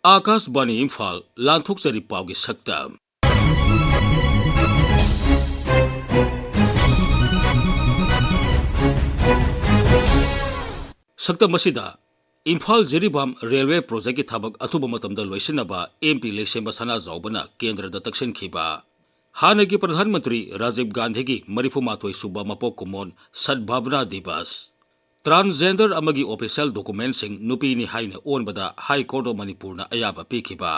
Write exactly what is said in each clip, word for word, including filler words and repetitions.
ꯑꯥꯀꯥꯁꯕꯥꯅꯤ ꯏꯝꯐꯥꯜ, ꯂꯥꯟꯊꯣꯛꯆꯔꯤ ꯄꯥꯎꯒꯤ ꯁꯛꯇꯝ꯫ ꯁꯛꯇꯝ ꯑꯁꯤꯗ ꯏꯝꯐꯥꯜ ꯖꯤꯔꯤꯕꯥꯝ ꯔꯦꯜꯋꯦ ꯄ꯭ꯔꯣꯖꯦꯛꯀꯤ ꯊꯕꯛ ꯑꯊꯨꯕ ꯃꯇꯝꯗ ꯂꯣꯏꯁꯤꯟꯅꯕ ꯑꯦꯝ ꯄꯤ ꯂꯩꯁꯦꯝꯕ ꯁꯅꯥꯖꯥꯎꯕꯅ ꯀꯦꯟꯗ꯭ꯔꯗ ꯇꯛꯁꯤꯟꯈꯤꯕ꯫ ꯍꯥꯟꯅꯒꯤ ꯄ꯭ꯔꯙꯥꯟ ꯃꯟꯇ꯭ꯔꯤ ꯔꯥꯖꯤꯕ ꯒꯥꯟꯙꯤꯒꯤ ꯃꯔꯤꯐꯨ ꯃꯥꯊꯣꯏ ꯁꯨꯕ ꯃꯄꯣꯛ ꯀꯨꯝꯑꯣꯟ ꯁꯗꯚꯥꯕꯅꯥ ꯗꯤꯕꯁ꯫ ꯇ꯭ꯔꯥꯟꯁꯖꯦꯟꯗꯔ ꯑꯃꯒꯤ ꯑꯣꯐꯤꯁꯤꯌꯦꯜ ꯗꯣꯀꯨꯃꯦꯟꯁꯤꯡ ꯅꯨꯄꯤꯅꯤ ꯍꯥꯏꯅ ꯑꯣꯟꯕꯗ ꯍꯥꯏ ꯀꯣꯔꯠ ꯑꯣꯐ ꯃꯅꯤꯄꯨꯔꯅ ꯑꯌꯥꯕ ꯄꯤꯈꯤꯕ꯫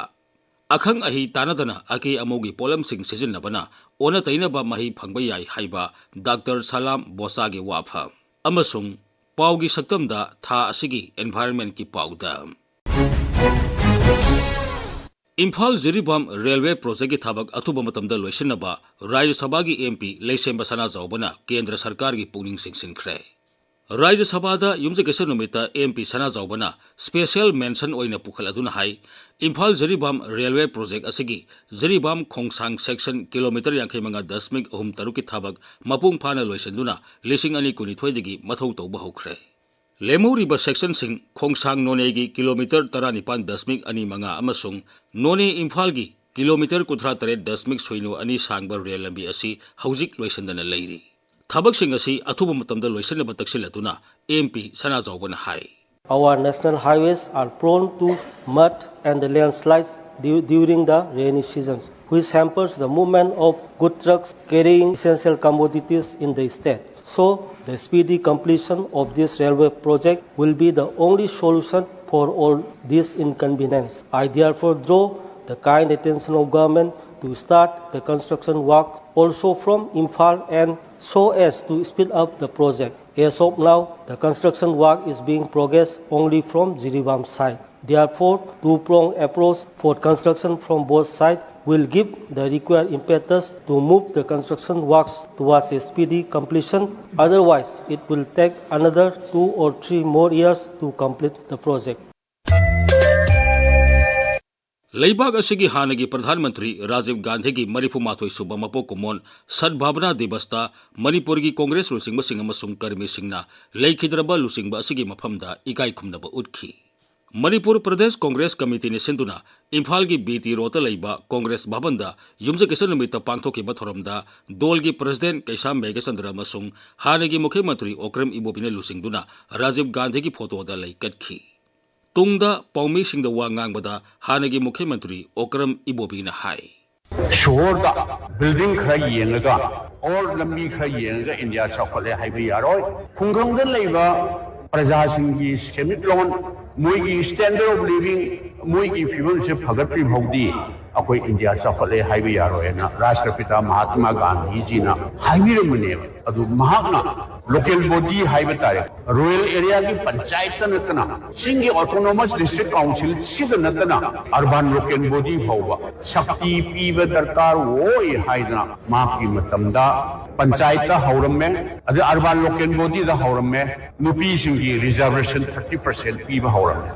ꯑꯈꯪ ꯑꯍꯩ ꯇꯥꯟꯅꯗꯅ ꯑꯀꯦ ꯑꯃꯧꯒꯤ ꯄꯣꯠꯂꯝꯁꯤꯡ ꯁꯤꯖꯤꯟꯅꯕꯅ ꯑꯣꯟꯅ ꯇꯩꯅꯕ ꯃꯍꯩ ꯐꯪꯕ ꯌꯥꯏ ꯍꯥꯏꯕ ꯗꯥꯛꯇꯔ ꯁꯂꯥꯝ ꯕꯣꯁꯥꯒꯤ ꯋꯥꯐꯝ ꯑꯃꯁꯨꯡ ꯄꯥꯎꯒꯤ ꯁꯛꯇꯝꯗ ꯊꯥ ꯑꯁꯤꯒꯤ ꯏꯟꯚꯥꯏꯔꯟꯃꯦꯟꯠꯀꯤ ꯄꯥꯎꯗ꯫ ꯏꯝꯐꯥꯜ ꯖꯤꯔꯤꯕꯥꯝ ꯔꯦꯜꯋꯦ ꯄ꯭ꯔꯣꯖꯦꯛꯀꯤ ꯊꯕꯛ ꯑꯊꯨꯕ ꯃꯇꯝꯗ ꯂꯣꯏꯁꯤꯟꯅꯕ ꯔꯥꯖ꯭ꯌ ꯁꯚꯥꯒꯤ ꯑꯦꯝ ꯄꯤ ꯂꯩꯁꯦꯝꯕ ꯁꯅꯥꯖꯥꯎꯕꯅ ꯀꯦꯟꯗ꯭ꯔ ꯁꯔꯀꯥꯔꯒꯤ ꯄꯨꯛꯅꯤꯡ ꯆꯤꯡꯁꯤꯟꯈ꯭ꯔꯦ꯫ ꯔꯥꯖ꯭ꯌ ꯁꯚꯥꯗ ꯌꯨꯝꯖꯀꯩꯁ ꯅꯨꯃꯤꯠꯇ ꯑꯦꯝ ꯄꯤ ꯁꯅꯥꯖꯥꯎꯕꯅ ꯁ꯭ꯄꯦꯁꯤꯌꯦꯜ ꯃꯦꯟꯁꯟ ꯑꯣꯏꯅ ꯄꯨꯈꯠꯂꯗꯨꯅ ꯍꯥꯏ, ꯏꯝꯐꯥꯜ ꯖꯤꯔꯤꯕꯥꯝ ꯔꯦꯜꯋꯦ ꯄ꯭ꯔꯣꯖꯦꯛ ꯑꯁꯤꯒꯤ ꯖꯤꯔꯤꯕꯥꯝ ꯈꯣꯡꯁꯥꯡ ꯁꯦꯛꯁꯟ ꯀꯤꯂꯣꯃꯤꯇꯔ ꯌꯥꯡꯈꯩ ꯃꯉꯥ ꯗꯁꯃꯤꯛ ꯑꯍꯨꯝ ꯇꯔꯨꯛꯀꯤ ꯊꯕꯛ ꯃꯄꯨꯡ ꯐꯥꯅ ꯂꯣꯏꯁꯤꯟꯗꯨꯅ ꯂꯤꯁꯤꯡ ꯑꯅꯤ ꯀꯨꯟꯅꯤꯊꯣꯏꯗꯒꯤ ꯃꯊꯧ ꯇꯧꯕ ꯍꯧꯈ꯭ꯔꯦ꯫ ꯂꯦꯝꯍꯧꯔꯤꯕ ꯁꯦꯛꯁꯟꯁꯤꯡ ꯈꯣꯡꯁꯥꯡ ꯅꯣꯅꯦꯒꯤ ꯀꯤꯂꯣꯃꯤꯇꯔ ꯇꯔꯥꯅꯤꯄꯥꯟ ꯗꯁꯃꯤꯛ ꯑꯅꯤ ꯃꯉꯥ ꯑꯃꯁꯨꯡ ꯅꯣꯅꯦ ꯏꯝꯐꯥꯜꯒꯤ ꯀꯤꯂꯣꯃꯤꯇꯔ ꯀꯨꯟꯊ꯭ꯔꯥ ꯇꯔꯦꯠ ꯗꯁꯃꯤꯛ ꯁꯣꯏꯅꯣ ꯑꯅꯤ ꯁꯥꯡꯕ ꯔꯦꯜ ꯂꯝꯕꯤ ꯑꯁꯤ ꯍꯧꯖꯤꯛ ꯂꯣꯏꯁꯤꯟꯗꯅ ꯂꯩꯔꯤ꯫ ꯊꯕꯛꯁꯤꯡ ꯑꯁꯤ ꯑꯊꯨꯕ ꯃꯇꯝꯗ ꯂꯣꯏꯁꯤꯟꯅꯕ ꯇꯛꯁꯤꯜꯂꯗꯨꯅ ꯑꯦꯝ ꯄꯤ ꯁꯅꯥꯖꯥꯎꯕꯅ ꯍꯥꯏ꯫ Our national highways are prone to mud and the landslides du-, during the rainy seasons, which hampers the movement of good trucks carrying essential commodities in the state. So, the speedy completion of this railway project will be the only solution for all this inconvenience. I therefore draw the kind attention of government to start the construction work also from Imphal and so as to speed up the project. As of now, the construction work is being progressed only from Jiribam side. Therefore, two-prong approach for construction from both sides will give the required impetus to move the construction works towards a speedy completion. Otherwise, it will take another two or three more years to complete the project. ꯂꯩꯕꯥꯛ ꯑꯁꯤꯒꯤ ꯍꯥꯟꯅꯒꯤ ꯄ꯭ꯔꯙꯥꯟ ꯃꯟꯇ꯭ꯔꯤ ꯔꯥꯖꯤꯕ ꯒꯥꯟꯙꯤꯒꯤ ꯃꯔꯤꯐꯨ ꯃꯥꯊꯣꯏ ꯁꯨꯕ ꯃꯄꯣꯛ ꯀꯨꯝꯑꯣꯟ ꯁꯗꯚꯥꯕꯅꯥ ꯗꯤꯕꯁꯇ ꯃꯅꯤꯄꯨꯔꯒꯤ ꯀꯣꯡꯒ꯭ꯔꯦꯁ ꯂꯨꯆꯤꯡꯕꯁꯤꯡ ꯑꯃꯁꯨꯡ ꯀꯔꯃꯤꯁꯤꯡꯅ ꯂꯩꯈꯤꯗ꯭ꯔꯕ ꯂꯨꯆꯤꯡꯕ ꯑꯁꯤꯒꯤ ꯃꯐꯝꯗ ꯏꯀꯥꯏ ꯈꯨꯝꯅꯕ ꯎꯠꯈꯤ꯫ ꯃꯅꯤꯄꯨꯔ ꯄ꯭ꯔꯗꯦꯁ ꯀꯣꯡꯒ꯭ꯔꯦꯁ ꯀꯃꯤꯇꯤꯅ ꯁꯤꯟꯗꯨꯅ ꯏꯝꯐꯥꯜꯒꯤ ꯕꯤ ꯇꯤ ꯔꯣꯗꯇ ꯂꯩꯕ ꯀꯣꯡꯒ꯭ꯔꯦꯁ ꯚꯕꯟꯗ ꯌꯨꯝꯖꯀꯩꯁ ꯅꯨꯃꯤꯠꯇ ꯄꯥꯡꯊꯣꯛꯈꯤꯕ ꯊꯧꯔꯝꯗ ꯗꯣꯜꯒꯤ ꯄ꯭ꯔꯁꯤꯗꯦꯟꯠ ꯀꯩꯁꯥꯝ ꯃꯦꯘꯆꯟꯗ꯭ꯔ ꯑꯃꯁꯨꯡ ꯍꯥꯟꯅꯒꯤ ꯃꯨꯈ꯭ꯌ ꯃꯟꯇ꯭ꯔꯤ ꯑꯣꯀ꯭ꯔꯝ ꯏꯕꯣꯕꯤꯅ ꯂꯨꯆꯤꯡꯗꯨꯅ ꯔꯥꯖꯤꯕ ꯒꯥꯟꯙꯤꯒꯤ ꯐꯣꯇꯣꯗ ꯂꯩ ꯀꯠꯈꯤ꯫ ꯇꯨꯡꯗ ꯄꯥꯎꯃꯤꯁꯤꯡꯗ ꯋꯥ ꯉꯥꯡꯕꯗ ꯍꯥꯟꯅꯒꯤ ꯃꯨꯈ꯭ꯌ ꯃꯟꯇ꯭ꯔꯤ ꯑꯣꯀ꯭ꯔꯝ ꯏꯕꯣꯕꯤꯅ ꯍꯥꯏ꯫ ꯁꯣꯍꯣꯔꯗ ꯕꯤꯜꯗꯤꯡ ꯈꯔ ꯌꯦꯡꯉꯒ ꯑꯣꯔ ꯂꯝꯕꯤ ꯈꯔ ꯌꯦꯡꯉꯒ ꯏꯟꯗꯤꯌꯥ ꯆꯥꯎꯈꯠꯂꯦ ꯍꯥꯏꯕ ꯌꯥꯔꯣꯏ꯫ ꯈꯨꯡꯒꯪꯗ ꯂꯩꯕ ꯄ꯭ꯔꯖꯥꯁꯤꯡꯒꯤ ꯁꯦꯟꯃꯤꯠꯂꯣꯟ, ꯃꯣꯏꯒꯤ standard of living, ꯃꯣꯏꯒꯤ ꯐꯤꯕꯝꯁꯦ ꯐꯒꯠꯇ꯭ꯔꯤ ꯐꯥꯎꯗꯤ ꯑꯩꯈꯣꯏ ꯏꯟꯗꯤꯌꯥ ꯆꯥꯎꯈꯠꯂꯦ ꯍꯥꯏꯕ ꯌꯥꯔꯣꯏꯅ ꯔꯥꯁꯇ꯭ꯔꯄꯤꯇꯥ ꯃꯍꯥꯇꯃꯥ ꯒꯥꯟꯙꯤꯖꯤꯅ ꯍꯥꯏꯕꯤꯔꯝꯕꯅꯦꯕ꯫ ꯑꯗꯨ ꯃꯍꯥꯛꯅ local body ꯍꯥꯏꯕ ꯇꯥꯔꯦ, ꯔꯨꯔꯦꯜ ꯑꯦꯔꯤꯌꯥꯒꯤ ꯄꯟꯆꯥꯌꯠꯇ ꯅꯠꯇꯅ, ꯆꯤꯡꯒꯤ autonomous district council ꯁꯤꯗ ꯅꯠꯇꯅ, urban local body ꯐꯥꯎꯕ ꯁꯛꯇꯤ ꯄꯤꯕ ꯗꯔꯀꯥꯔ ꯑꯣꯏ ꯍꯥꯏꯗꯅ ꯃꯍꯥꯛꯀꯤ ꯃꯇꯝꯗ ꯄꯟꯆꯥꯌꯠꯇ ꯍꯧꯔꯝꯃꯦ, ꯑꯗ urban local bodyꯗ ꯍꯧꯔꯝꯃꯦ, ꯅꯨꯄꯤꯁꯤꯡꯒꯤ reservation thirty percent ꯄꯤꯕ ꯍꯧꯔꯝꯃꯦ꯫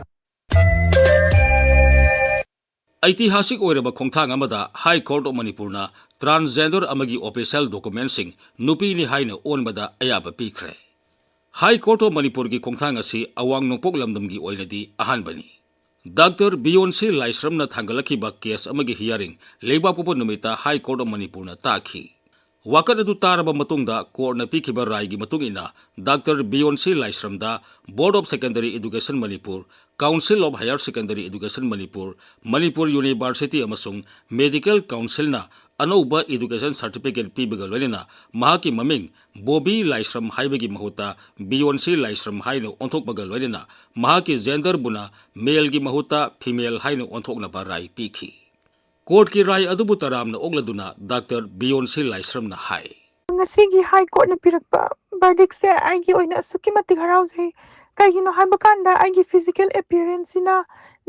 ꯑꯩꯇꯤꯍꯥꯁꯤꯛ ꯑꯣꯏꯔꯕ ꯈꯣꯡꯊꯥꯡ ꯑꯃꯗ High Court of ꯃꯅꯤꯄꯨꯔꯅ transgender ꯑꯃꯒꯤ official documentꯁꯤꯡ ꯅꯨꯄꯤꯅꯤ ꯍꯥꯏꯅ ꯑꯣꯟꯕꯗ ꯑꯌꯥꯕ ꯄꯤꯈ꯭ꯔꯦ꯫ High Court of ꯃꯅꯤꯄꯨꯔꯒꯤ ꯈꯣꯡꯊꯥꯡ ꯑꯁꯤ ꯑꯋꯥꯡ ꯅꯣꯡꯄꯣꯛ ꯂꯝꯗꯝꯒꯤ ꯑꯣꯏꯅꯗꯤ ꯑꯍꯥꯟꯕꯅꯤ꯫ ꯗꯥꯛꯇꯔ ꯕꯤꯌꯣꯟꯁꯤ ꯂꯥꯏꯁ꯭ꯔꯝꯅ ꯊꯥꯡꯒꯠꯂꯛꯈꯤꯕ case ꯑꯃꯒꯤ hearing ꯂꯩꯕꯥꯛꯄꯣꯛꯄ ꯅꯨꯃꯤꯠꯇ High Court of ꯃꯅꯤꯄꯨꯔꯅ ꯇꯥꯈꯤ꯫ ꯋꯥꯀꯠ ꯑꯗꯨ ꯇꯥꯔꯕ ꯃꯇꯨꯡꯗ courtꯅ ꯄꯤꯈꯤꯕ ꯔꯥꯏꯒꯤ ꯃꯇꯨꯡ ꯏꯟꯅ ꯗꯥꯛꯇꯔ ꯕꯤꯌꯣꯟꯁꯤ ꯂꯥꯏꯁ꯭ꯔꯝꯗ Board of Secondary Education Manipur, Council of Higher Secondary Education Manipur, Manipur University ꯑꯃꯁꯨꯡ Medical Councilꯅ ꯑꯅꯧꯕ education certificate ꯄꯤꯕꯒ ꯂꯣꯏꯅꯅ ꯃꯍꯥꯛꯀꯤ ꯃꯃꯤꯡ ꯕꯣꯕꯤ ꯂꯥꯏꯁ꯭ꯔꯝ ꯍꯥꯏꯕꯒꯤ ꯃꯍꯨꯠꯇ ꯕꯤꯌꯣꯟꯁꯤ ꯂꯥꯏꯁ꯭ꯔꯝ ꯍꯥꯏꯅ ꯑꯣꯟꯊꯣꯛꯄꯒ ꯂꯣꯏꯅꯅ ꯃꯍꯥꯛꯀꯤ genderꯕꯨꯅ maleꯒꯤ ꯃꯍꯨꯠꯇ female ꯍꯥꯏꯅ ꯑꯣꯟꯊꯣꯛꯅꯕ ꯔꯥꯏ ꯄꯤꯈꯤ꯫ Courtꯀꯤ ꯔꯥꯏ ꯑꯗꯨꯕꯨ ꯇꯔꯥꯝꯅ ꯑꯣꯛꯂꯗꯨꯅ ꯗꯥꯛꯇꯔ ꯕꯤꯌꯣꯟꯁꯤ ꯂꯥꯏꯁ꯭ꯔꯝꯅ ꯍꯥꯏ꯫ ꯉꯁꯤꯒꯤ High Courtꯅ ꯄꯤꯔꯛꯄ verdictꯁꯦ ꯑꯩꯒꯤ ꯑꯣꯏꯅ ꯑꯁꯨꯛꯀꯤ ꯃꯇꯤꯛ ꯍꯔꯥꯎꯖꯩ꯫ ꯀꯩꯒꯤꯅꯣ ꯍꯥꯏꯕ ꯀꯥꯟꯗ ꯑꯩꯒꯤ physical appearanceꯁꯤꯅ,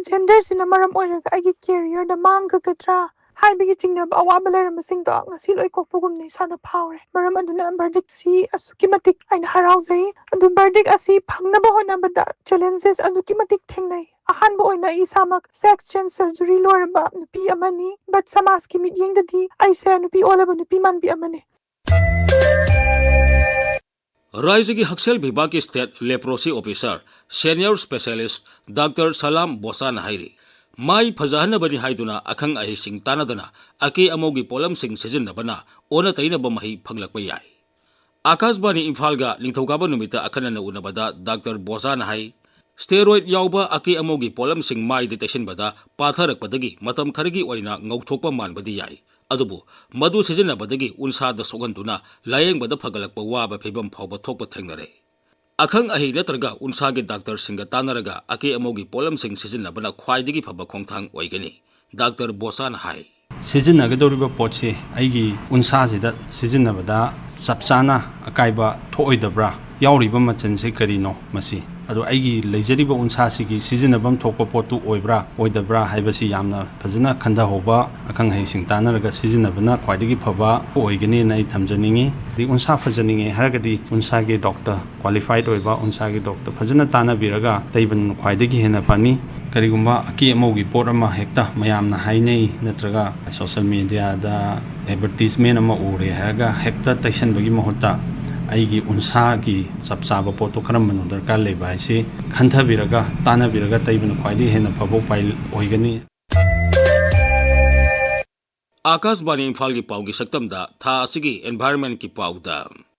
genderꯁꯤꯅ ꯃꯔꯝ ꯑꯣꯏꯔꯒ ꯑꯩꯒꯤ careerꯗ ꯃꯥꯡꯒꯒꯗ꯭ꯔꯥ ꯍꯥꯏꯕꯒꯤ ꯆꯤꯡꯅꯕ ꯑꯋꯥꯕ ꯂꯩꯔꯝꯕꯁꯤꯡꯗꯣ ꯉꯁꯤ ꯂꯣꯏ ꯀꯣꯛꯄꯒꯨꯝꯅ ꯏꯁꯥꯗ ꯐꯥꯎꯔꯦ꯫ ꯃꯔꯝ ꯑꯗꯨꯅ verdictꯁꯤ ꯑꯁꯨꯛꯀꯤ ꯃꯇꯤꯛ ꯑꯩꯅ ꯍꯔꯥꯎꯖꯩ꯫ ꯑꯗꯨ verdict ꯑꯁꯤ ꯐꯪꯅꯕ ꯍꯣꯠꯅꯕꯗ challenges ꯑꯗꯨꯛꯀꯤ ꯃꯇꯤꯛ ꯊꯦꯡꯅꯩ꯫ ꯑꯍꯥꯟꯕ ꯑꯣꯏꯅ ꯑꯩ ꯏꯁꯥꯃꯛ sex change surgery ꯂꯣꯏꯔꯕ ꯅꯨꯄꯤ ꯑꯃꯅꯤ, but ꯁꯃꯥꯖꯀꯤ ꯃꯤꯠꯌꯦꯡꯗꯗꯤ ꯑꯩꯁꯦ ꯅꯨꯄꯤ ꯑꯣꯜꯂꯕ ꯅꯨꯄꯤ ꯃꯥꯟꯕꯤ ꯑꯃꯅꯤ꯫ ꯔꯥꯏꯖꯒꯤ ꯍꯛꯁꯦꯜ ꯕꯤꯚꯥꯒꯀꯤ state leprosy officer, senior specialist doctor Salam ꯕꯣꯁꯥꯅ ꯍꯥꯏꯔꯤ, ꯃꯥꯏ ꯐꯖꯍꯟꯅꯕꯅꯤ ꯍꯥꯏꯗꯨꯅ ꯑꯈꯪ ꯑꯍꯩꯁꯤꯡ ꯇꯥꯟꯅꯗꯅ ꯑꯀꯦ ꯑꯃꯧꯒꯤ ꯄꯣꯠꯂꯝꯁꯤꯡ ꯁꯤꯖꯤꯟꯅꯕꯅ ꯑꯣꯟꯅ ꯇꯩꯅꯕ ꯃꯍꯩ ꯐꯪꯂꯛꯄ ꯌꯥꯏ꯫ ꯑꯥꯀꯥꯁꯕꯥꯅꯤ ꯏꯝꯐꯥꯜꯒ ꯅꯤꯡꯊꯧꯀꯥꯕ ꯅꯨꯃꯤꯠꯇ ꯑꯈꯟꯅꯅ ꯎꯅꯕꯗ ꯗꯥꯛꯇꯔ ꯕꯣꯁꯥꯅ ꯍꯥꯏ, ꯁ꯭ꯇꯦꯔꯣꯏꯗ ꯌꯥꯎꯕ ꯑꯀꯦ ꯑꯃꯧꯒꯤ ꯄꯣꯠꯂꯝꯁꯤꯡ ꯃꯥꯏꯗ ꯇꯩꯁꯤꯟꯕꯗ ꯄꯥꯊꯔꯛꯄꯗꯒꯤ ꯃꯇꯝ ꯈꯔꯒꯤ ꯑꯣꯏꯅ ꯉꯧꯊꯣꯛꯄ ꯃꯥꯟꯕꯗꯤ ꯌꯥꯏ, ꯑꯗꯨꯕꯨ ꯃꯗꯨ ꯁꯤꯖꯤꯟꯅꯕꯗꯒꯤ ꯎꯟꯁꯥꯗ ꯁꯣꯛꯍꯟꯗꯨꯅ ꯂꯥꯌꯦꯡꯕꯗ ꯐꯒꯠꯂꯛꯄ ꯋꯥꯕ ꯐꯤꯚꯝ ꯐꯥꯎꯕ ꯊꯣꯛꯄ ꯊꯦꯡꯅꯔꯦ꯫ ꯑꯈꯪ ꯑꯍꯩ ꯅꯠꯇ꯭ꯔꯒ ꯎꯟꯁꯥꯒꯤ ꯗꯥꯛꯇꯔꯁꯤꯡꯒ ꯇꯥꯟꯅꯔꯒ ꯑꯀꯦ ꯑꯃꯧꯒꯤ ꯄꯣꯠꯂꯝꯁꯤꯡ ꯁꯤꯖꯤꯟꯅꯕꯅ ꯈ꯭ꯋꯥꯏꯗꯒꯤ ꯐꯕ ꯈꯣꯡꯊꯥꯡ ꯑꯣꯏꯒꯅꯤ, ꯗꯥꯛꯇꯔ ꯕꯣꯁꯥꯅ ꯍꯥꯏ꯫ ꯁꯤꯖꯤꯟꯅꯒꯗꯧꯔꯤꯕ ꯄꯣꯠꯁꯤ ꯑꯩꯒꯤ ꯎꯟꯁꯥꯁꯤꯗ ꯁꯤꯖꯤꯟꯅꯕꯗ ꯆꯞ ꯆꯥꯅ ꯑꯀꯥꯏꯕ ꯊꯣꯛꯑꯣꯏꯗꯕ꯭ꯔꯥ? ꯌꯥꯎꯔꯤꯕ ꯃꯆꯜꯁꯤ ꯀꯔꯤꯅꯣ ꯃꯁꯤ? ꯑꯗꯣ ꯑꯩꯒꯤ ꯂꯩꯖꯔꯤꯕ ꯎꯟꯁꯥꯁꯤꯒꯤ ꯁꯤꯖꯤꯟꯅꯐꯝ ꯊꯣꯛꯄ ꯄꯣꯠꯇꯨ ꯑꯣꯏꯕ꯭ꯔꯥ, ꯑꯣꯏꯗꯕ꯭ꯔꯥ ꯍꯥꯏꯕꯁꯤ ꯌꯥꯝꯅ ꯐꯖꯅ ꯈꯟꯊꯍꯧꯕ, ꯑꯈꯪ ꯑꯍꯩꯁꯤꯡ ꯇꯥꯟꯅꯔꯒ ꯁꯤꯖꯤꯟꯅꯕꯅ ꯈ꯭ꯋꯥꯏꯗꯒꯤ ꯐꯕ ꯑꯣꯏꯒꯅꯤꯅ ꯑꯩ ꯊꯝꯖꯅꯤꯡꯉꯤ꯫ ꯑꯗꯩ ꯎꯟꯁꯥ ꯐꯖꯅꯤꯡꯉꯦ ꯍꯥꯏꯔꯒꯗꯤ ꯎꯟꯁꯥꯒꯤ ꯗꯣꯛꯇꯔ, ꯀ꯭ꯋꯥꯂꯤꯐꯥꯏꯗ ꯑꯣꯏꯕ ꯎꯟꯁꯥꯒꯤ ꯗꯣꯛꯇꯔ ꯐꯖꯅ ꯇꯥꯟꯅꯕꯤꯔꯒ ꯇꯩꯕꯅ ꯈ꯭ꯋꯥꯏꯗꯒꯤ ꯍꯦꯟꯅ ꯐꯅꯤ꯫ ꯀꯔꯤꯒꯨꯝꯕ ꯑꯀꯦ ꯑꯃꯧꯒꯤ ꯄꯣꯠ ꯑꯃ ꯍꯦꯛꯇ ꯃꯌꯥꯝꯅ ꯍꯥꯏꯅꯩ ꯅꯠꯇ꯭ꯔꯒ ꯁꯣꯁꯦꯜ ꯃꯦꯗꯤꯌꯥꯗ ꯑꯦꯗꯚꯔꯇꯤꯁꯃꯦꯟ ꯑꯃ ꯎꯔꯦ ꯍꯥꯏꯔꯒ ꯍꯦꯛꯇ ꯇꯩꯁꯟꯕꯒꯤ ꯃꯍꯨꯠꯇ ꯑꯩꯒꯤ ꯎꯟꯁꯥꯒꯤ ꯆꯞ ꯆꯥꯕ ꯄꯣꯠꯇꯣ ꯀꯔꯝꯕꯅꯣ ꯗꯔꯀꯥꯔ ꯂꯩꯕ ꯍꯥꯏꯁꯤ ꯈꯟꯊꯕꯤꯔꯒ ꯇꯥꯟꯅꯕꯤꯔꯒ ꯇꯩꯕꯅ ꯈ꯭ꯋꯥꯏꯗꯒꯤ ꯍꯦꯟꯅ ꯐꯕ ꯎꯄꯥꯏ ꯑꯣꯏꯒꯅꯤ꯫ ꯑꯥꯀꯥꯁꯕꯥꯅꯤ ꯏꯝꯐꯥꯜꯒꯤ ꯄꯥꯎꯒꯤ ꯁꯛꯇꯝꯗ ꯊꯥ ꯑꯁꯤꯒꯤ environmentꯀꯤ ꯄꯥꯎꯗ꯫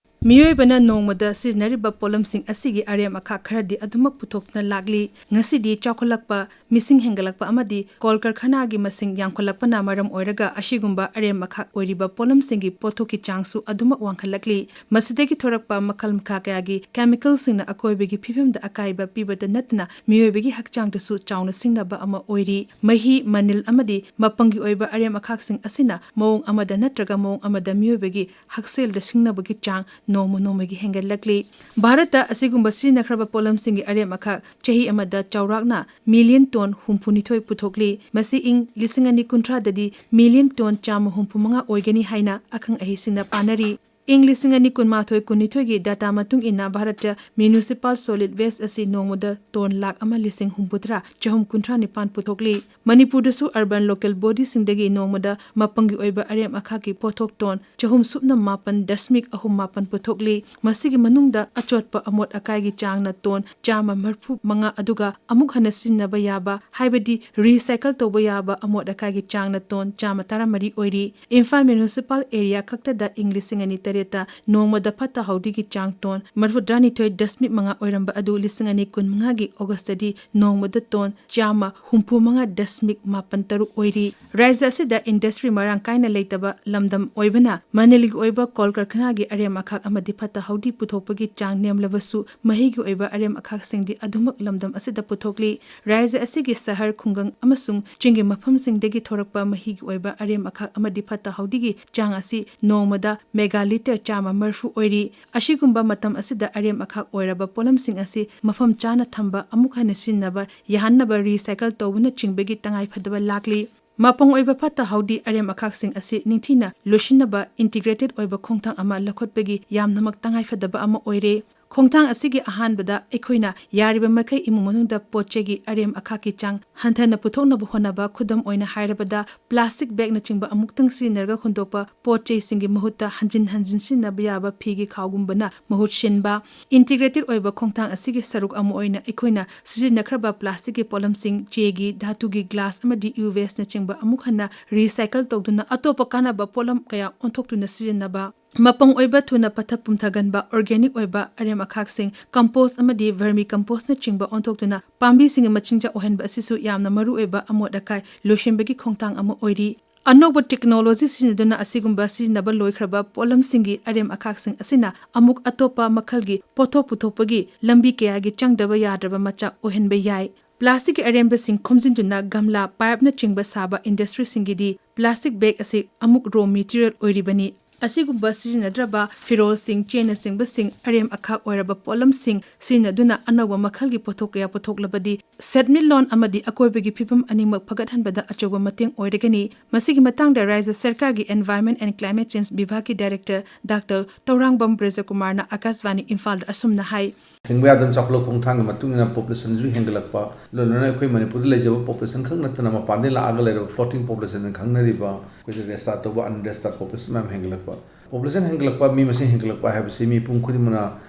ꯃꯤꯑꯣꯏꯕꯅ ꯅꯣꯡꯃꯗ ꯁꯤꯖꯤꯟꯅꯔꯤꯕ ꯄꯣꯠꯂꯝꯁꯤꯡ ꯑꯁꯤꯒꯤ ꯑꯔꯦꯝ ꯑꯈꯥꯛ ꯈꯔꯗꯤ ꯑꯗꯨꯃꯛ ꯄꯨꯊꯣꯛꯇꯨꯅ ꯂꯥꯛꯂꯤ꯫ ꯉꯁꯤꯗꯤ ꯆꯥꯎꯈꯠꯂꯛꯄ, ꯃꯤꯁꯤꯡ ꯍꯦꯟꯒꯠꯂꯛꯄ ꯑꯃꯗꯤ ꯀꯣꯜ ꯀꯔꯈꯥꯅꯥꯒꯤ ꯃꯁꯤꯡ ꯌꯥꯝꯈꯠꯂꯛꯄꯅ ꯃꯔꯝ ꯑꯣꯏꯔꯒ ꯑꯁꯤꯒꯨꯝꯕ ꯑꯔꯦꯝ ꯑꯈꯥꯛ ꯑꯣꯏꯔꯤꯕ ꯄꯣꯠꯂꯝꯁꯤꯡꯒꯤ ꯄꯣꯠꯊꯣꯛꯀꯤ ꯆꯥꯡꯁꯨ ꯑꯗꯨꯃꯛ ꯋꯥꯡꯈꯠꯂꯛꯂꯤ꯫ ꯃꯁꯤꯗꯒꯤ ꯊꯣꯔꯛꯄ ꯃꯈꯜ ꯃꯈꯥ ꯀꯌꯥꯒꯤ chemicalꯁꯤꯡꯅ ꯑꯀꯣꯏꯕꯒꯤ ꯐꯤꯕꯝꯗ ꯑꯀꯥꯏꯕ ꯄꯤꯕꯇ ꯅꯠꯇꯅ ꯃꯤꯑꯣꯏꯕꯒꯤ ꯍꯛꯆꯥꯡꯗꯁꯨ ꯆꯥꯎꯅ ꯁꯤꯡꯅꯕ ꯑꯃ ꯑꯣꯏꯔꯤ꯫ ꯃꯍꯤ, ꯃꯅꯤꯜ ꯑꯃꯗꯤ ꯃꯄꯪꯒꯤ ꯑꯣꯏꯕ ꯑꯔꯦꯝ ꯑꯈꯥꯛꯁꯤꯡ ꯑꯁꯤꯅ ꯃꯑꯣꯡ ꯑꯃꯗ ꯅꯠꯇ꯭ꯔꯒ ꯃꯑꯣꯡ ꯑꯃꯗ ꯃꯤꯑꯣꯏꯕꯒꯤ ꯍꯛꯁꯦꯜꯗ ꯁꯤꯡꯅꯕꯒꯤ ꯆꯥꯡ ꯅꯣꯡꯃ ꯅꯣꯡꯃꯒꯤ ꯍꯦꯟꯒꯠꯂꯛꯂꯤ꯫ ꯚꯥꯔꯠꯇ ꯑꯁꯤꯒꯨꯝꯕ ꯁꯤꯖꯤꯟꯅꯈ꯭ꯔꯕ ꯄꯣꯠꯂꯝꯁꯤꯡꯒꯤ ꯑꯔꯦꯝ ꯑꯈꯥꯛ ꯆꯍꯤ ꯑꯃꯗ ꯆꯥꯎꯔꯥꯛꯅ ꯃꯤꯂꯤꯌꯟ ꯇꯣꯟ ꯍꯨꯝꯐꯨꯅꯤꯊꯣꯏ ꯄꯨꯊꯣꯛꯂꯤ꯫ ꯃꯁꯤ ꯏꯪ ꯂꯤꯁꯤꯡ ꯑꯅꯤ ꯀꯨꯟꯊ꯭ꯔꯥꯗꯗꯤ ꯃꯤꯂꯤꯌꯟ ꯇꯣꯟ ꯆꯥꯝꯃ ꯍꯨꯝꯐꯨ ꯃꯉꯥ ꯑꯣꯏꯒꯅꯤ ꯍꯥꯏꯅ ꯑꯈꯪ ꯑꯍꯩꯁꯤꯡꯅ ꯄꯥꯅꯔꯤ꯫ ꯏꯪ ꯂꯤꯁꯤꯡ ꯑꯅꯤ ꯀꯨꯟꯃꯥꯊꯣꯏ ꯀꯨꯟꯅꯤꯊꯣꯏꯒꯤ data ꯃꯇꯨꯡ ꯏꯟꯅ ꯚꯥꯔꯠꯇ municipal solid waste ꯑꯁꯤ ꯅꯣꯡꯃꯗ ton ꯂꯥꯈ ꯑꯃ ꯂꯤꯁꯤꯡ ꯍꯨꯝꯐꯨꯇꯔꯥ ꯆꯍꯨꯝ ꯀꯨꯟꯊ꯭ꯔꯥ ꯅꯤꯄꯥꯟ ꯄꯨꯊꯣꯛꯂꯤ꯫ ꯃꯅꯤꯄꯨꯔꯗꯁꯨ urban local bodyꯁꯤꯡꯗꯒꯤ ꯅꯣꯡꯃꯗ ꯃꯄꯪꯒꯤ ꯑꯣꯏꯕ ꯑꯔꯦꯝ ꯑꯈꯥꯛꯀꯤ ꯄꯣꯠꯊꯣꯛ ton ꯆꯍꯨꯝ ꯁꯨꯞꯅ ꯃꯥꯄꯟ ꯗꯁꯃꯤꯛ ꯑꯍꯨꯝ ꯃꯥꯄꯟ ꯄꯨꯊꯣꯛꯂꯤ꯫ ꯃꯁꯤꯒꯤ ꯃꯅꯨꯡꯗ ꯑꯆꯣꯠꯄ ꯑꯃꯣꯠ ꯑꯀꯥꯏꯒꯤ ꯆꯥꯡꯅ ton ꯆꯥꯝꯃ ꯃꯔꯤꯐꯨ ꯃꯉꯥ, ꯑꯗꯨꯒ ꯑꯃꯨꯛ ꯍꯟꯅ ꯁꯤꯖꯤꯟꯅꯕ ꯌꯥꯕ, ꯍꯥꯏꯕꯗꯤ recycle ꯇꯧꯕ ꯌꯥꯕ ꯑꯃꯣꯠ ꯑꯀꯥꯏꯒꯤ ꯆꯥꯡꯅ ton ꯆꯥꯝꯃ ꯇꯔꯥꯃꯔꯤ ꯑꯣꯏꯔꯤ꯫ ꯏꯝꯐꯥꯜ municipal area ꯈꯛꯇꯗ ꯏꯪ ꯂꯤꯁꯤꯡ ꯑꯅꯤ ꯇꯔꯦꯠꯇ ꯅꯣꯡꯃꯗ ꯐꯠꯇ ꯍꯥꯎꯗꯤꯒꯤ ꯆꯥꯡ ton ꯃꯔꯤꯐꯨꯇꯔꯥꯅꯤꯊꯣꯏ ꯗꯁꯃꯤꯛ ꯃꯉꯥ ꯑꯣꯏꯔꯝꯕ ꯑꯗꯨ ꯂꯤꯁꯤꯡ ꯑꯅꯤ ꯀꯨꯟꯃꯉꯥꯒꯤ Augustꯇꯗꯤ ꯅꯣꯡꯃꯗ ton ꯆꯥꯝꯃ ꯍꯨꯝꯐꯨ ꯃꯉꯥ ꯗꯁꯃꯤꯛ ꯃꯥꯄꯟ ꯇꯔꯨꯛ ꯑꯣꯏꯔꯤ꯫ ꯔꯥꯖ꯭ꯌ ꯑꯁꯤꯗ industry ꯃꯔꯥꯡ ꯀꯥꯏꯅ ꯂꯩꯇꯕ ꯂꯝꯗꯝ ꯑꯣꯏꯕꯅ ꯃꯅꯤꯜꯒꯤ ꯑꯣꯏꯕ ꯀꯣꯜ ꯀꯔꯈꯅꯥꯒꯤ ꯑꯔꯦꯝ ꯑꯈꯥꯛ ꯑꯃꯗꯤ ꯐꯠꯇ ꯍꯥꯎꯗꯤ ꯄꯨꯊꯣꯛꯄꯒꯤ ꯆꯥꯡ ꯅꯦꯝꯂꯕꯁꯨ, ꯃꯍꯤꯒꯤ ꯑꯣꯏꯕ ꯑꯔꯦꯝ ꯑꯈꯥꯛꯁꯤꯡꯗꯤ ꯑꯗꯨꯃꯛ ꯂꯝꯗꯝ ꯑꯁꯤꯗ ꯄꯨꯊꯣꯛꯂꯤ꯫ ꯔꯥꯖ꯭ꯌ ꯑꯁꯤꯒꯤ ꯁꯍꯔ, ꯈꯨꯡꯒꯪ ꯑꯃꯁꯨꯡ ꯆꯤꯡꯒꯤ ꯃꯐꯝꯁꯤꯡꯗꯒꯤ ꯊꯣꯔꯛꯄ ꯃꯍꯤꯒꯤ ꯑꯣꯏꯕ ꯑꯔꯦꯝ ꯑꯈꯥꯛ ꯑꯃꯗꯤ ꯐꯠꯇ ꯍꯥꯎꯗꯤꯒꯤ ꯆꯥꯡ ꯑꯁꯤ ꯅꯣꯡꯃꯗ mega litre ꯆꯥꯝꯃ ꯃꯔꯤꯐꯨ ꯑꯣꯏꯔꯤ꯫ ꯑꯁꯤꯒꯨꯝꯕ ꯃꯇꯝ ꯑꯁꯤꯗ ꯑꯔꯦꯝ ꯑꯈꯥꯛ ꯑꯣꯏꯔꯕ ꯄꯣꯠꯂꯝꯁꯤꯡ ꯑꯁꯤ ꯃꯐꯝ ꯆꯥꯅ ꯊꯝꯕ, ꯑꯃꯨꯛ ꯍꯟꯅ ꯁꯤꯖꯤꯟꯅꯕ ꯌꯥꯍꯟꯅꯕ recycle ꯇꯧꯕꯅꯆꯤꯡꯕꯒꯤ ꯇꯉꯥꯏ ꯐꯗꯕ ꯂꯥꯛꯂꯤ꯫ ꯃꯄꯨꯡ ꯑꯣꯏꯕ ꯐꯠꯇ ꯍꯥꯎꯗꯤ ꯑꯔꯦꯝ ꯑꯈꯥꯛꯁꯤꯡ ꯑꯁꯤ ꯅꯤꯡꯊꯤꯅ ꯂꯣꯏꯁꯤꯟꯅꯕ integrated ꯑꯣꯏꯕ ꯈꯣꯡꯊꯥꯡ ꯑꯃ ꯂꯧꯈꯠꯄꯒꯤ ꯌꯥꯝꯅꯃꯛ ꯇꯉꯥꯏ ꯐꯗꯕ ꯑꯃ ꯑꯣꯏꯔꯦ꯫ ꯈꯣꯡꯊꯥꯡ ꯑꯁꯤꯒꯤ ꯑꯍꯥꯟꯕꯗ ꯑꯩꯈꯣꯏꯅ ꯌꯥꯔꯤꯕ ꯃꯈꯩ ꯏꯃꯨꯡ ꯃꯅꯨꯡꯗ ꯄꯣꯠ ꯆꯩꯒꯤ ꯑꯔꯦꯝ ꯑꯈꯥꯛꯀꯤ ꯆꯥꯡ ꯍꯟꯊꯅ ꯄꯨꯊꯣꯛꯅꯕ ꯍꯣꯠꯅꯕ, ꯈꯨꯗꯝ ꯑꯣꯏꯅ ꯍꯥꯏꯔꯕꯗ, plastic bagꯅꯆꯤꯡꯕ ꯑꯃꯨꯛꯇꯪ ꯁꯤꯖꯤꯟꯅꯔꯒ ꯍꯨꯟꯗꯣꯛꯄ ꯄꯣꯠ ꯆꯩꯁꯤꯡꯒꯤ ꯃꯍꯨꯠꯇ ꯍꯟꯖꯤꯟ ꯍꯟꯖꯤꯟ ꯁꯤꯖꯤꯟꯅꯕ ꯌꯥꯕ ꯐꯤꯒꯤ ꯈꯥꯎꯒꯨꯝꯕꯅ ꯃꯍꯨꯠ ꯁꯤꯟꯕ꯫ Integrated ꯑꯣꯏꯕ ꯈꯣꯡꯊꯥꯡ ꯑꯁꯤꯒꯤ ꯁꯔꯨꯛ ꯑꯃ ꯑꯣꯏꯅ ꯑꯩꯈꯣꯏꯅ ꯁꯤꯖꯤꯟꯅꯈ꯭ꯔꯕ plasticꯀꯤ ꯄꯣꯠꯂꯝꯁꯤꯡ, ꯆꯦꯒꯤ, ꯙꯥꯇꯨꯒꯤ glass ꯑꯃꯗꯤ U-wasteꯅꯆꯤꯡꯕ ꯑꯃꯨꯛ ꯍꯟꯅ recycle ꯇꯧꯗꯨꯅ ꯑꯇꯣꯞꯄ ꯀꯥꯟꯅꯕ ꯄꯣꯠꯂꯝ ꯀꯌꯥ ꯑꯣꯟꯊꯣꯛꯇꯨꯅ ꯁꯤꯖꯤꯟꯅꯕ꯫ ꯃꯄꯪ ꯑꯣꯏꯕ, ꯊꯨꯅ ꯄꯠꯊ ꯄꯨꯝꯊꯒꯟꯕ organic ꯑꯣꯏꯕ ꯑꯔꯦꯝ ꯑꯈꯥꯛꯁꯤꯡ, compost ꯑꯃꯗꯤ vermicompost ꯅꯆꯤꯡꯕ ꯑꯣꯟꯊꯣꯛꯇꯨꯅ ꯄꯥꯝꯕꯤꯁꯤꯡꯒꯤ ꯃꯆꯤꯟꯖꯥꯛ ꯑꯣꯏꯍꯟꯕ ꯑꯁꯤꯁꯨ ꯌꯥꯝꯅ ꯃꯔꯨꯑꯣꯏꯕ ꯑꯃꯣꯠ ꯑꯀꯥꯏ ꯂꯣꯏꯁꯤꯟꯕꯒꯤ ꯈꯣꯡꯊꯥꯡ ꯑꯃ ꯑꯣꯏꯔꯤ꯫ ꯑꯅꯧꯕ technology ꯁꯤꯖꯤꯟꯅꯗꯨꯅ ꯑꯁꯤꯒꯨꯝꯕ ꯁꯤꯖꯤꯟꯅꯕ ꯂꯣꯏꯈ꯭ꯔꯕ ꯄꯣꯠꯂꯝꯁꯤꯡꯒꯤ ꯑꯔꯦꯝ ꯑꯈꯥꯛꯁꯤꯡ ꯑꯁꯤꯅ ꯑꯃꯨꯛ ꯑꯇꯣꯞꯄ ꯃꯈꯜꯒꯤ ꯄꯣꯠꯊꯣꯛ ꯄꯨꯊꯣꯛꯄꯒꯤ ꯂꯝꯕꯤ ꯀꯌꯥꯒꯤ ꯆꯪꯗꯕ ꯌꯥꯗ꯭ꯔꯕ ꯃꯆꯥꯛ ꯑꯣꯏꯍꯟꯕ ꯌꯥꯏ꯫ Plasticꯀꯤ ꯑꯔꯦꯝꯕꯁꯤꯡ ꯈꯣꯝꯖꯤꯟꯗꯨꯅ ꯒꯝꯂꯥ, pipeꯅꯆꯤꯡꯕ ꯁꯥꯕ industryꯁꯤꯡꯒꯤꯗꯤ plastic bag ꯑꯁꯤ ꯑꯃꯨꯛ raw material ꯑꯣꯏꯔꯤꯕꯅꯤ꯫ ꯑꯁꯤꯒꯨꯝꯕ ꯁꯤꯖꯤꯟꯅꯗ꯭ꯔꯕ ꯐꯤꯔꯣꯜꯁꯤꯡ, ꯆꯦꯅꯆꯤꯡꯕꯁꯤꯡ, ꯑꯔꯦꯝ ꯑꯈꯥꯛ ꯑꯣꯏꯔꯕ ꯄꯣꯠꯂꯝꯁꯤꯡ ꯁꯤꯖꯤꯟꯅꯗꯨꯅ ꯑꯅꯧꯕ ꯃꯈꯜꯒꯤ ꯄꯣꯠꯊꯣꯛ ꯀꯌꯥ ꯄꯨꯊꯣꯛꯂꯕꯗꯤ ꯁꯦꯟꯃꯤꯠꯂꯣꯟ ꯑꯃꯗꯤ ꯑꯀꯣꯏꯕꯒꯤ ꯐꯤꯕꯝ ꯑꯅꯤꯃꯛ ꯐꯒꯠꯍꯟꯕꯗ ꯑꯆꯧꯕ ꯃꯇꯦꯡ ꯑꯣꯏꯔꯒꯅꯤ꯫ ꯃꯁꯤꯒꯤ ꯃꯇꯥꯡꯗ ꯔꯥꯖ꯭ꯌ ꯁꯔꯀꯥꯔꯒꯤ Environment and Climate Change ꯕꯤꯚꯥꯒꯀꯤ Director ꯗꯥꯛꯇꯔ ꯇꯧꯔꯥꯡꯕꯝ ꯕ꯭ꯔꯖꯀꯨꯃꯥꯔꯅ ꯑꯀꯥꯁꯕꯥꯅꯤ ꯏꯝꯐꯥꯜꯗ ꯑꯁꯨꯝꯅ ꯍꯥꯏ꯫ ꯍꯤꯡꯕ ꯌꯥꯗꯅ ꯆꯥꯎꯈꯠꯂꯛꯄ ꯈꯣꯡꯊꯥꯡꯒꯤ ꯃꯇꯨꯡ ꯏꯟꯅ populationꯁꯨ ꯍꯦꯟꯒꯠꯂꯛꯄ, ꯂꯣꯏꯅꯅ ꯑꯩꯈꯣꯏ ꯃꯅꯤꯄꯨꯔꯗ ꯂꯩꯖꯕ population ꯈꯛ ꯅꯠꯇꯅ ꯃꯄꯥꯟꯗꯒꯤ ꯂꯥꯛꯑꯒ ꯂꯩꯔꯕ floating populationꯅ ꯈꯪꯅꯔꯤꯕ ꯑꯩꯈꯣꯏꯗ restart ꯇꯧꯕ unrestarted population ꯃꯌꯥꯝ ꯍꯦꯟꯒꯠꯂꯛꯄ꯫ Population ꯍꯦꯟꯒꯠꯂꯛꯄ, ꯃꯤ ꯃꯁꯤꯡ ꯍꯦꯟꯒꯠꯂꯛꯄ ꯍꯥꯏꯕꯁꯤ ꯃꯤꯄꯨꯝ ꯈꯨꯗꯤꯡꯃꯛꯅ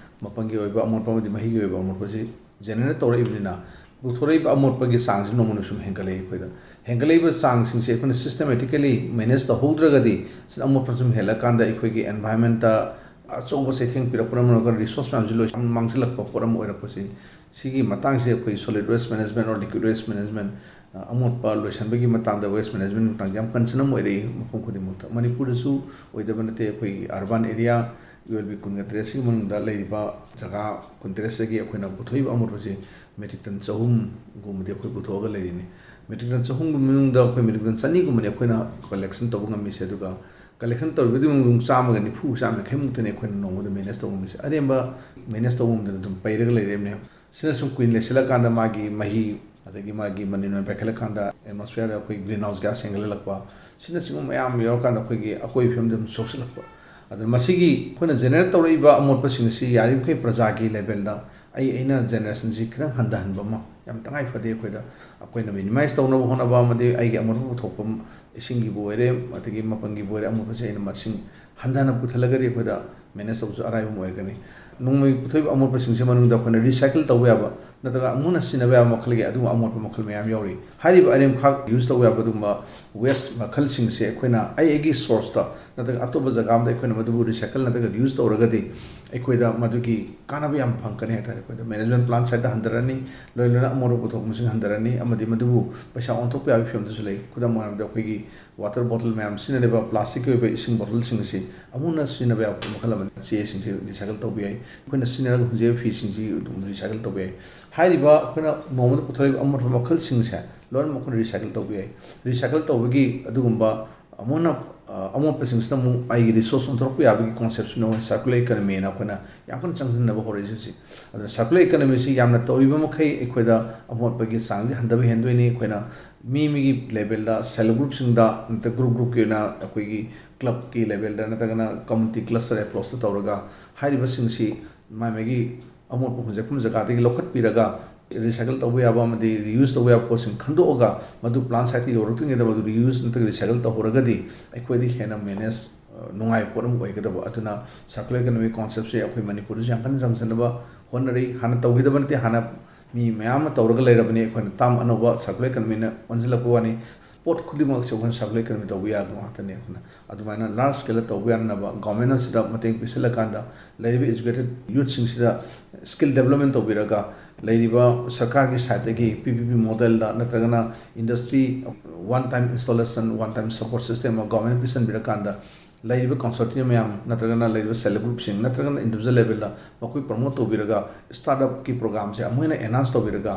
ꯃꯄꯪꯒꯤ ꯑꯣꯏꯕ ꯑꯃꯣꯠꯄ ꯑꯃꯗꯤ ꯃꯍꯤꯛꯀꯤ ꯑꯣꯏꯕ ꯑꯃꯣꯠꯄꯁꯤ generate ꯇꯧꯔꯛꯏꯕꯅꯤꯅ, ꯄꯨꯊꯣꯔꯛꯏꯕ ꯑꯃꯣꯠꯄꯒꯤ ꯆꯥꯡꯁꯤ ꯅꯣꯡꯃ ꯅꯣꯡꯃꯒꯤ ꯁꯨꯝ ꯍꯦꯟꯒꯠꯂꯛꯏ꯫ ꯑꯩꯈꯣꯏꯗ ꯍꯦꯟꯒꯠꯂꯛꯏꯕ ꯆꯥꯡꯁꯤꯡꯁꯦ ꯑꯩꯈꯣꯏꯅ systematically manage ꯇꯧꯍꯧꯗ꯭ꯔꯒꯗꯤ, ꯁꯤꯗ ꯑꯃꯣꯠꯄ ꯁꯨꯝ ꯍꯦꯜꯂꯀꯥꯟꯗ ꯑꯩꯈꯣꯏꯒꯤ environmentꯇ ꯑꯆꯧꯕ ꯆꯩꯊꯦꯡ ꯄꯤꯔꯛꯄꯅ ꯃꯔꯝ ꯑꯣꯏꯔꯒ resource ꯃꯌꯥꯝꯁꯤ ꯂꯣꯏ ꯃꯥꯡꯁꯤꯜꯂꯛꯄ ꯄꯣꯠ ꯑꯃ ꯑꯣꯏꯔꯛꯄꯁꯤ, ꯁꯤꯒꯤ ꯃꯇꯥꯡꯁꯦ ꯑꯩꯈꯣꯏ solid waste management or liquid waste management, ꯑ, ꯑꯃꯣꯠꯄ ꯂꯣꯏꯁꯤꯟꯕꯒꯤ ꯃꯇꯥꯡꯗ, waste management ꯃꯇꯥꯡꯗ ꯌꯥꯝ concern ꯑꯃ ꯑꯣꯏꯔꯛꯏ ꯃꯐꯝ ꯈꯨꯗꯤꯡꯃꯛꯇ꯫ ꯃꯅꯤꯄꯨꯔꯗꯁꯨ ꯑꯣꯏꯗꯕ ꯅꯠꯇꯦ, ꯑꯩꯈꯣꯏꯒꯤ urban area ULB ꯀꯨꯟꯒ ꯇꯔꯦꯠꯁꯤꯒꯤ ꯃꯅꯨꯡꯗ ꯂꯩꯔꯤꯕ ꯖꯒꯥ ꯀꯨꯟꯇꯔꯦꯠꯁꯤꯗꯒꯤ ꯑꯩꯈꯣꯏꯅ ꯄꯨꯊꯣꯛꯏꯕ ꯑꯃꯣꯠꯄꯁꯦ metric ton ꯆꯍꯨꯝꯒꯨꯝꯕꯗꯤ ꯑꯩꯈꯣꯏ ꯄꯨꯊꯣꯛꯑꯒ ꯂꯩꯔꯤꯅꯤ꯫ Metric ton ꯆꯍꯨꯝꯒꯤ ꯃꯅꯨꯡꯗ ꯑꯩꯈꯣꯏ metric ton ꯆꯅꯤꯒꯨꯝꯕꯅꯤ ꯑꯩꯈꯣꯏꯅ collection ꯇꯧꯕ ꯉꯝꯃꯤꯁꯦ, ꯑꯗꯨꯒ collection ꯇꯧꯔꯤꯕꯗꯨꯒꯤ ꯃꯅꯨꯡꯗ ꯆꯥꯝꯃꯒ ꯅꯤꯐꯨ, ꯆꯥꯝꯃ ꯌꯥꯡꯈꯩꯃꯨꯛꯇꯅꯤ ꯑꯩꯈꯣꯏꯅ ꯅꯣꯡꯃꯗ manage ꯇꯧꯕ ꯉꯝꯃꯤꯁꯦ꯫ ꯑꯔꯦꯝꯕ manage ꯇꯧꯕ ꯉꯝꯗꯅ ꯑꯗꯨꯝ ꯄꯩꯔꯒ ꯂꯩꯔꯤꯕꯅꯦ꯫ ꯁꯤꯅ ꯁꯨꯝ ꯀꯨꯏꯅ ꯂꯩꯁꯤꯜꯂꯀꯥꯟꯗ ꯃꯥꯒꯤ ꯃꯍꯤ, ꯑꯗꯒꯤ ꯃꯥꯒꯤ ꯃꯅꯤꯟ ꯑꯣꯏꯅ ꯄꯥꯏꯈꯠꯂꯀꯥꯟꯗ atmosphereꯗ ꯑꯩꯈꯣꯏ greenhouse gas ꯍꯦꯟꯒꯠꯂꯛꯄ, ꯁꯤꯅꯆꯤꯡꯕ ꯃꯌꯥꯝ ꯌꯥꯎꯔꯀꯥꯟꯗ ꯑꯩꯈꯣꯏꯒꯤ ꯑꯀꯣꯏꯕ ꯐꯤꯕꯝꯗ ꯑꯗꯨꯝ ꯁꯣꯛꯆꯤꯜꯂꯛꯄ꯫ ꯑꯗꯨꯅ ꯃꯁꯤꯒꯤ ꯑꯩꯈꯣꯏꯅ generate ꯇꯧꯔꯛꯏꯕ ꯑꯃꯣꯠꯄꯁꯤꯡ ꯑꯁꯤ ꯌꯥꯔꯤꯃꯈꯩ ꯄ꯭ꯔꯖꯥꯒꯤ levelꯗ ꯑꯩ, ꯑꯩꯅ generationꯁꯤ ꯈꯤꯇꯪ ꯍꯟꯊꯍꯟꯕ ꯑꯃ ꯌꯥꯝ ꯇꯉꯥꯏ ꯐꯗꯦ꯫ ꯑꯩꯈꯣꯏꯗ, ꯑꯩꯈꯣꯏꯅ minimize ꯇꯧꯅꯕ ꯍꯣꯠꯅꯕ ꯑꯃꯗꯤ ꯑꯩꯒꯤ ꯑꯃꯣꯠꯄ ꯄꯨꯊꯣꯛꯐꯝ, ꯏꯁꯤꯡꯒꯤꯕꯨ ꯑꯣꯏꯔꯦ, ꯑꯗꯒꯤ ꯃꯄꯪꯒꯤꯕꯨ ꯑꯣꯏꯔꯦ, ꯑꯃꯣꯠꯄꯁꯦ ꯑꯩꯅ ꯃꯁꯤꯡ ꯍꯟꯊꯅ ꯄꯨꯊꯜꯂꯒꯗꯤ ꯑꯩꯈꯣꯏꯗ manage ꯇꯧꯕꯁꯨ ꯑꯔꯥꯏꯕ ꯑꯃ ꯑꯣꯏꯔꯒꯅꯤ꯫ ꯅꯣꯡꯃꯒꯤ ꯄꯨꯊꯣꯛꯏꯕ ꯑꯃꯣꯠꯄꯁꯤꯡꯁꯤ ꯃꯅꯨꯡꯗ ꯑꯩꯈꯣꯏꯅ recycle ꯇꯧꯕ ꯌꯥꯕ ꯅꯠꯇ꯭ꯔꯒ ꯑꯃꯨꯛ ꯍꯟꯅ ꯁꯤꯖꯤꯟꯅꯕ ꯌꯥꯕ ꯃꯈꯜꯒꯤ ꯑꯗꯨꯒꯨꯝꯕ ꯑꯃꯣꯠꯄ ꯃꯈꯜ ꯃꯌꯥꯝ ꯌꯥꯎꯔꯤ꯫ ꯍꯥꯏꯔꯤꯕ ꯑꯔꯦꯝꯈꯥꯛ use ꯇꯧꯕ ꯌꯥꯕ ꯑꯗꯨꯒꯨꯝꯕ waste ꯃꯈꯜꯁꯤꯡꯁꯦ ꯑꯩꯈꯣꯏꯅ ꯑꯩ ꯑꯩꯒꯤ sourceꯇ ꯅꯠꯇ꯭ꯔꯒ ꯑꯇꯣꯞꯄ ꯖꯒꯥ ꯑꯃꯗ ꯑꯩꯈꯣꯏꯅ ꯃꯗꯨꯕꯨ recycle ꯅꯠꯇ꯭ꯔꯒ reuse ꯇꯧꯔꯒꯗꯤ ꯑꯩꯈꯣꯏꯗ ꯃꯗꯨꯒꯤ ꯀꯥꯟꯅꯕ ꯌꯥꯝ ꯐꯪꯒꯅꯤ ꯍꯥꯏꯇꯥꯔꯦ꯫ ꯑꯩꯈꯣꯏꯗ management plan sideꯇ ꯍꯟꯊꯔꯅꯤ, ꯂꯣꯏ ꯂꯣꯏꯅ ꯑꯃꯣꯠꯄ ꯄꯨꯊꯣꯛꯄꯁꯤꯡ ꯍꯟꯊꯔꯅꯤ, ꯑꯃꯗꯤ ꯃꯗꯨꯕꯨ ꯄꯩꯁꯥ ꯑꯣꯟꯊꯣꯛꯄ ꯌꯥꯕꯒꯤ ꯐꯤꯕꯝꯗꯁꯨ ꯂꯩ꯫ ꯈꯨꯗꯝ ꯑꯣꯏꯅ ꯍꯥꯏꯔꯕꯗ ꯑꯩꯈꯣꯏꯒꯤ water bottle ꯃꯌꯥꯝ ꯁꯤꯖꯤꯟꯅꯔꯤꯕ plasticꯀꯤ ꯑꯣꯏꯕ ꯏꯁꯤꯡ bottleꯁꯤꯡ ꯑꯁꯤ ꯑꯃꯨꯛ ꯍꯟꯅ ꯁꯤꯖꯤꯟꯅꯕ ꯌꯥꯕ ꯃꯈꯜ ꯑꯃꯅꯤ꯫ ꯆꯦꯁꯤꯡꯁꯤ recycle ꯇꯧꯕ ꯌꯥꯏ꯫ ꯑꯩꯈꯣꯏꯅ ꯁꯤꯖꯤꯟꯅꯔꯒ ꯍꯨꯟꯖꯕ ꯐꯤꯁꯤꯡꯁꯤ ꯑꯗꯨꯝ recycle ꯇꯧꯕ ꯌꯥꯏ꯫ ꯍꯥꯏꯔꯤꯕ ꯑꯩꯈꯣꯏꯅ ꯅꯣꯡꯃꯗ ꯄꯨꯊꯣꯔꯛꯏꯕ ꯑꯃꯣꯠꯄ ꯃꯈꯜꯁꯤꯡꯁꯦ ꯂꯣꯏꯅꯃꯛ ꯑꯩꯈꯣꯏꯅ recycle ꯇꯧꯕ ꯌꯥꯏ꯫ Recycle ꯇꯧꯕꯒꯤ ꯑꯗꯨꯒꯨꯝꯕ ꯑꯃꯨꯛ ꯍꯟꯅ ꯑ, ꯑꯃꯣꯠꯄꯁꯤꯡꯁꯤꯅ ꯑꯃꯨꯛ ꯑꯩꯒꯤ resource ꯑꯣꯟꯊꯣꯔꯛꯄ ꯌꯥꯕꯒꯤ conceptꯁꯤꯅ ꯑꯩꯈꯣꯏ circular economyꯅ ꯑꯩꯈꯣꯏꯅ ꯌꯥꯝ ꯀꯟꯅ ꯆꯪꯁꯤꯟꯅꯕ ꯍꯧꯔꯛꯏꯁꯦ ꯍꯧꯖꯤꯛ꯫ ꯑꯗꯨꯅ circular economyꯁꯤ ꯌꯥꯝꯅ ꯇꯧꯔꯤꯕ ꯃꯈꯩ ꯑꯩꯈꯣꯏꯗ ꯑꯃꯣꯠꯄꯒꯤ ꯆꯥꯡꯁꯤ ꯍꯟꯊꯕ ꯍꯦꯟꯗꯣꯏꯅꯤ꯫ ꯑꯩꯈꯣꯏꯅ ꯃꯤ ꯃꯤꯒꯤ levelꯗ, self help groupꯁꯤꯡꯗ, ꯅꯠꯇ꯭ꯔꯒ group groupꯀꯤ ꯑꯣꯏꯅ ꯑꯩꯈꯣꯏꯒꯤ clubꯀꯤ levelꯗ ꯅꯠꯇ꯭ꯔꯒꯅ community cluster approachꯇ ꯇꯧꯔꯒ ꯍꯥꯏꯔꯤꯕꯁꯤꯡꯁꯤ ꯃꯥꯏ ꯃꯥꯒꯤ ꯑꯃꯣꯠꯄ ꯍꯨꯟꯖꯐꯝ ꯖꯒꯥꯗꯒꯤ ꯂꯧꯈꯠꯄꯤꯔꯒ recycle ꯇꯧꯕ ꯌꯥꯕ ꯑꯃꯗꯤ reuse ꯇꯧꯕ ꯌꯥꯕ ꯄꯣꯠꯁꯤꯡ ꯈꯟꯗꯣꯛꯑꯒ ꯃꯗꯨ plant siteꯇ ꯌꯧꯔꯛꯇ꯭ꯔꯤꯉꯩꯗ ꯃꯗꯨ reuse ꯅꯠꯇ꯭ꯔꯒ recycle ꯇꯧꯍꯧꯔꯒꯗꯤ ꯑꯩꯈꯣꯏꯗ ꯍꯦꯟꯅ manage, ꯑ, ꯅꯨꯡꯉꯥꯏꯕ ꯄꯣꯠ ꯑꯃ ꯑꯣꯏꯒꯗꯕ꯫ ꯑꯗꯨꯅ circular economic conceptꯁꯦ ꯑꯩꯈꯣꯏ ꯃꯅꯤꯄꯨꯔꯗꯁꯨ ꯌꯥꯝ ꯀꯟꯅ ꯆꯪꯁꯤꯟꯅꯕ ꯍꯣꯠꯅꯔꯤ꯫ ꯍꯥꯟꯅ ꯇꯧꯈꯤꯗꯕ ꯅꯠꯇꯦ, ꯍꯥꯟꯅ ꯃꯤ ꯃꯌꯥꯝ ꯑꯃ ꯇꯧꯔꯒ ꯂꯩꯔꯕꯅꯤ꯫ ꯑꯩꯈꯣꯏꯅ term ꯑꯅꯧꯕ circular economyꯅ ꯑꯣꯟꯁꯤꯜꯂꯛꯄ ꯋꯥꯅꯤ꯫ ꯄꯣꯠ ꯈꯨꯗꯤꯡꯃꯛꯁꯦ ꯑꯩꯈꯣꯏꯅ circular economy ꯇꯧꯕ ꯌꯥꯕ ꯉꯥꯛꯇꯅꯤ꯫ ꯑꯩꯈꯣꯏꯅ ꯑꯗꯨꯃꯥꯏꯅ large scaleꯗ ꯇꯧꯕ ꯌꯥꯅꯅꯕ government ꯑꯁꯤꯗ ꯃꯇꯦꯡ ꯄꯤꯁꯤꯜꯂꯀꯥꯟꯗ ꯂꯩꯔꯤꯕ educated youthꯁꯤꯡꯁꯤꯗ skill development ꯇꯧꯕꯤꯔꯒ ꯂꯩꯔꯤꯕ ꯁꯔꯀꯥꯔꯒꯤ sideꯇꯒꯤ P P P modelꯗ ꯅꯠꯇ꯭ꯔꯒꯅ industry one time installation, one time support system ꯑꯃ governmentꯅ ꯄꯤꯁꯤꯟꯕꯤꯔꯀꯥꯟꯗ ꯂꯩꯔꯤꯕ consortium ꯃꯌꯥꯝ ꯅꯠꯇ꯭ꯔꯒꯅ ꯂꯩꯔꯤꯕ self help groupꯁꯤꯡ ꯅꯠꯇ꯭ꯔꯒꯅ individual levelꯗ ꯃꯈꯣꯏ promote ꯇꯧꯕꯤꯔꯒ startupꯀꯤ programꯁꯦ ꯑꯃꯨꯛ ꯍꯦꯟꯅ enhance ꯇꯧꯕꯤꯔꯒ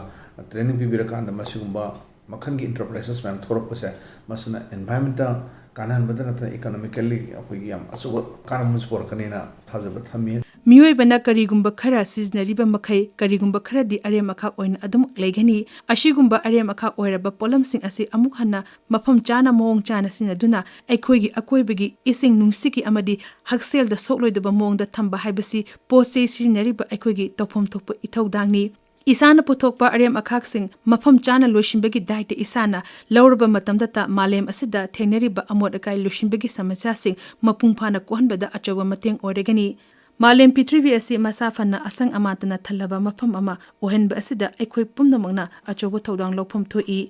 training ꯄꯤꯕꯤꯔꯀꯥꯟꯗ ꯃꯁꯤꯒꯨꯝꯕ ꯃꯈꯜꯒꯤ enterprises ꯃꯌꯥꯝ ꯊꯣꯔꯛꯄꯁꯦ ꯃꯁꯤꯅ environmentꯇ ꯀꯥꯟꯅꯍꯟꯕꯗ ꯅꯠꯇꯅ economically ꯑꯩꯈꯣꯏꯒꯤ ꯌꯥꯝ ꯑꯆꯧꯕ ꯀꯥꯟꯅꯕ ꯑꯃꯁꯨ ꯄꯨꯔꯛꯀꯅꯤꯅ ꯊꯥꯖꯕ ꯊꯝꯃꯤ꯫ ꯃꯤꯑꯣꯏꯕꯅ ꯀꯔꯤꯒꯨꯝꯕ ꯈꯔ ꯁꯤꯖꯤꯟꯅꯔꯤꯕ ꯃꯈꯩ ꯀꯔꯤꯒꯨꯝꯕ ꯈꯔꯗꯤ ꯑꯔꯦꯝ ꯑꯈꯥꯛ ꯑꯣꯏꯅ ꯑꯗꯨꯝ ꯂꯩꯒꯅꯤ꯫ ꯑꯁꯤꯒꯨꯝꯕ ꯑꯔꯦꯝ ꯑꯈꯥꯛ ꯑꯣꯏꯔꯕ ꯄꯣꯠꯂꯝꯁꯤꯡ ꯑꯁꯤ ꯑꯃꯨꯛ ꯍꯟꯅ ꯃꯐꯝ ꯆꯥꯅ ꯃꯑꯣꯡ ꯆꯥꯅ ꯁꯤꯖꯤꯟꯅꯗꯨꯅ ꯑꯩꯈꯣꯏꯒꯤ ꯑꯀꯣꯏꯕꯒꯤ ꯏꯁꯤꯡ ꯅꯨꯡꯁꯤꯠꯀꯤ ꯑꯃꯗꯤ ꯍꯛꯁꯦꯜꯗ ꯁꯣꯛꯂꯣꯏꯗꯕ ꯃꯑꯣꯡꯗ ꯊꯝꯕ ꯍꯥꯏꯕꯁꯤ ꯄꯣꯠ ꯆꯩ ꯁꯤꯖꯤꯟꯅꯔꯤꯕ ꯑꯩꯈꯣꯏꯒꯤ ꯇꯧꯐꯝ ꯊꯣꯛꯄ ꯏꯊꯧꯗꯥꯡꯅꯤ꯫ ꯏꯁꯥꯅ ꯄꯨꯊꯣꯛꯄ ꯑꯔꯦꯝ ꯑꯈꯥꯛꯁꯤꯡ ꯃꯐꯝ ꯆꯥꯅ ꯂꯣꯏꯁꯤꯟꯕꯒꯤ ꯗꯥꯏꯇ ꯏꯁꯥꯅ ꯂꯧꯔꯕ ꯃꯇꯝꯗꯇ ꯃꯥꯂꯦꯝ ꯑꯁꯤꯗ ꯊꯦꯡꯅꯔꯤꯕ ꯑꯃꯣꯠ ꯑꯀꯥꯏ ꯂꯣꯏꯁꯤꯟꯕꯒꯤ ꯁꯃꯁ꯭ꯌꯥꯁꯤꯡ ꯃꯄꯨꯡ ꯐꯥꯅ ꯀꯣꯛꯍꯟꯕꯗ ꯑꯆꯧꯕ ꯃꯇꯦꯡ ꯑꯣꯏꯔꯒꯅꯤ꯫ ꯃꯥꯂꯦꯝ ꯄ꯭ꯔꯤꯊꯤꯕꯤ ꯑꯁꯤ ꯃꯁꯥ ꯐꯅ ꯑꯁꯪ ꯑꯃꯥꯟꯇꯅ ꯊꯜꯂꯕ ꯃꯐꯝ ꯑꯃ ꯑꯣꯏꯍꯟꯕ ꯑꯁꯤꯗ ꯑꯩꯈꯣꯏ ꯄꯨꯝꯅꯃꯛꯅ ꯑꯆꯧꯕ ꯊꯧꯗꯥꯡ ꯂꯧꯐꯝ ꯊꯣꯛꯏ꯫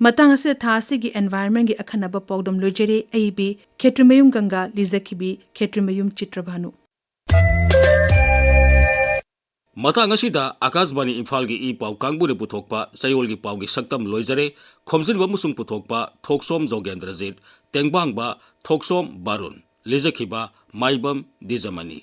ꯃꯇꯥꯡ ꯑꯁꯤꯗ ꯊꯥ ꯑꯁꯤꯒꯤ environmentꯒꯤ ꯑꯈꯟꯅꯕ ꯄꯥꯎꯗꯝ ꯂꯣꯏꯖꯔꯦ꯫ ꯑꯩ ꯕꯤ ꯈꯦꯇ꯭ꯔꯤꯃꯌꯨꯝ ꯒꯪꯒꯥ, ꯂꯤꯖꯈꯤꯕꯤ ꯈꯦꯇ꯭ꯔꯤꯃꯌꯨꯝ ꯆꯤꯇ꯭ꯔꯚꯥꯅꯨ꯫ ꯃꯇꯥꯡ ꯑꯁꯤꯗ ꯑꯀꯥꯁꯕꯥꯅꯤ ꯏꯝꯐꯥꯜꯒꯤ ꯏ ꯄꯥꯎ ꯀꯥꯡꯕꯨꯅ ꯄꯨꯊꯣꯛꯄ ꯆꯌꯣꯜꯒꯤ ꯄꯥꯎꯒꯤ ꯁꯛꯇꯝ ꯂꯣꯏꯖꯔꯦ꯫ ꯈꯣꯝꯖꯤꯟꯕ ꯑꯃꯁꯨꯡ ꯄꯨꯊꯣꯛꯄ ꯊꯣꯛꯁꯣꯝ ꯖꯣꯒꯦꯟꯗ꯭ꯔꯖꯤꯠ, ꯇꯦꯡꯕꯥꯡꯕ ꯊꯣꯛꯁꯣꯝ ꯕꯥꯔꯨꯟ, ꯂꯤꯖꯈꯤꯕ ꯃꯥꯏꯕꯝ ꯗꯤꯖꯃꯅꯤ꯫